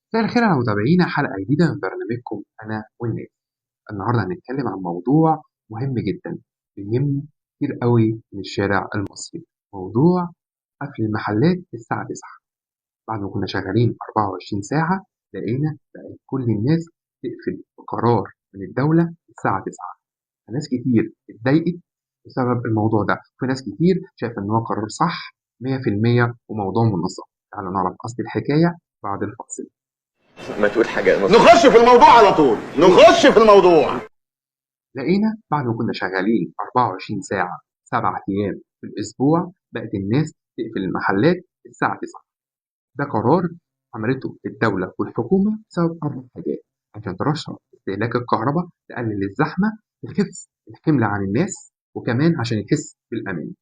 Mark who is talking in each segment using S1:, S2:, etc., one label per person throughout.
S1: مساء الخير على متابعينا، حلقة جديدة من برنامجكم أنا والناس. النهاردة هنتكلم عن موضوع مهم جدا بيهم كتير قوي من الشارع المصري، موضوع قفل المحلات الساعة 9. بعد ما كنا شغالين 24 ساعة لقينا بقت كل الناس تقفل بقرار من الدولة الساعة 9. ناس كتير اتضايقت بسبب الموضوع ده، وفي ناس كتير شايفة إن هو قرار صح 100% وموضوع منظم. تعالوا نعرف أصل الحكاية بعد الفاصل.
S2: ما تقول حاجة.
S3: نخش في الموضوع على طول، نخش في الموضوع.
S1: لقينا بعد ما كنا شغالين 24 ساعة 7 أيام في الأسبوع بقت الناس تقفل المحلات الساعة 9. ده قرار عملته الدولة والحكومة بسبب 4 حاجات: عشان ترشد استهلاك الكهرباء، تقلل الزحمة، تخف الحمل عن الناس، وكمان عشان يحس بالأمان.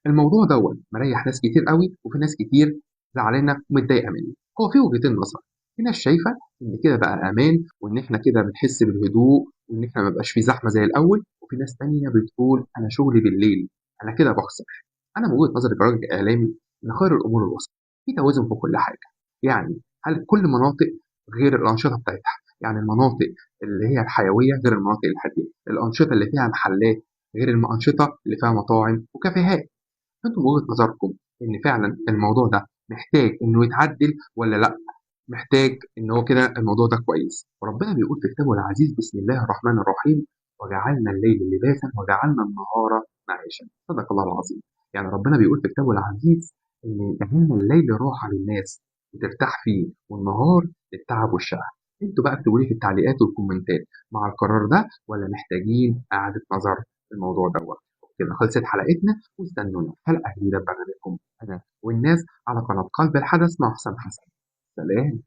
S1: الموضوع دوت مريح ناس كتير قوي، وفي ناس كتير زعلانة ومتضايقة منه. هو في وجهتين نظر، في ناس شايفة إن كده بقى أمان، وإن إحنا كده بنحس بالهدوء، وإن إحنا ما بقاش في زحمة زي الأول، وفي ناس تانية بتقول أنا شغلي بالليل، أنا كده بخسر. أنا من وجهة نظري كراجل إعلامي إن خير الأمور الوسط، في توازن في كل حاجة. يعني هل كل مناطق غير الأنشطة بتاعتها، يعني المناطق اللي هي الحيوية غير المناطق الهادية، الأنشطة اللي فيها محلات غير الأنشطة اللي فيها مطاعم وكافيهات. أنتم من وجهة نظركم إن فعلا الموضوع ده محتاج إنه يتعدل ولا لأ؟ محتاج إن هو كده الموضوع ده كويس. وربنا بيقول في كتابه العزيز: بسم الله الرحمن الرحيم، وجعلنا الليل لباسا وجعلنا النهار معاشا. صدق الله العظيم. يعني ربنا بيقول في كتابه العزيز إن جعلنا الليل راحة للناس وترتاح فيه، والنهار للتعب والشقة. انتوا بقى اكتبوا لي في التعليقات والكومنتات مع القرار ده ولا محتاجين إعادة نظر في الموضوع دوت. كده خلصت حلقتنا، واستنونا حلقة جديدة ببرنامجكم أنا والناس على قناة قلب الحدث مع حسام حسن. سلام.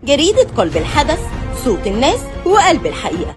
S4: جريدة قلب الحدث، صوت الناس وقلب الحقيقة.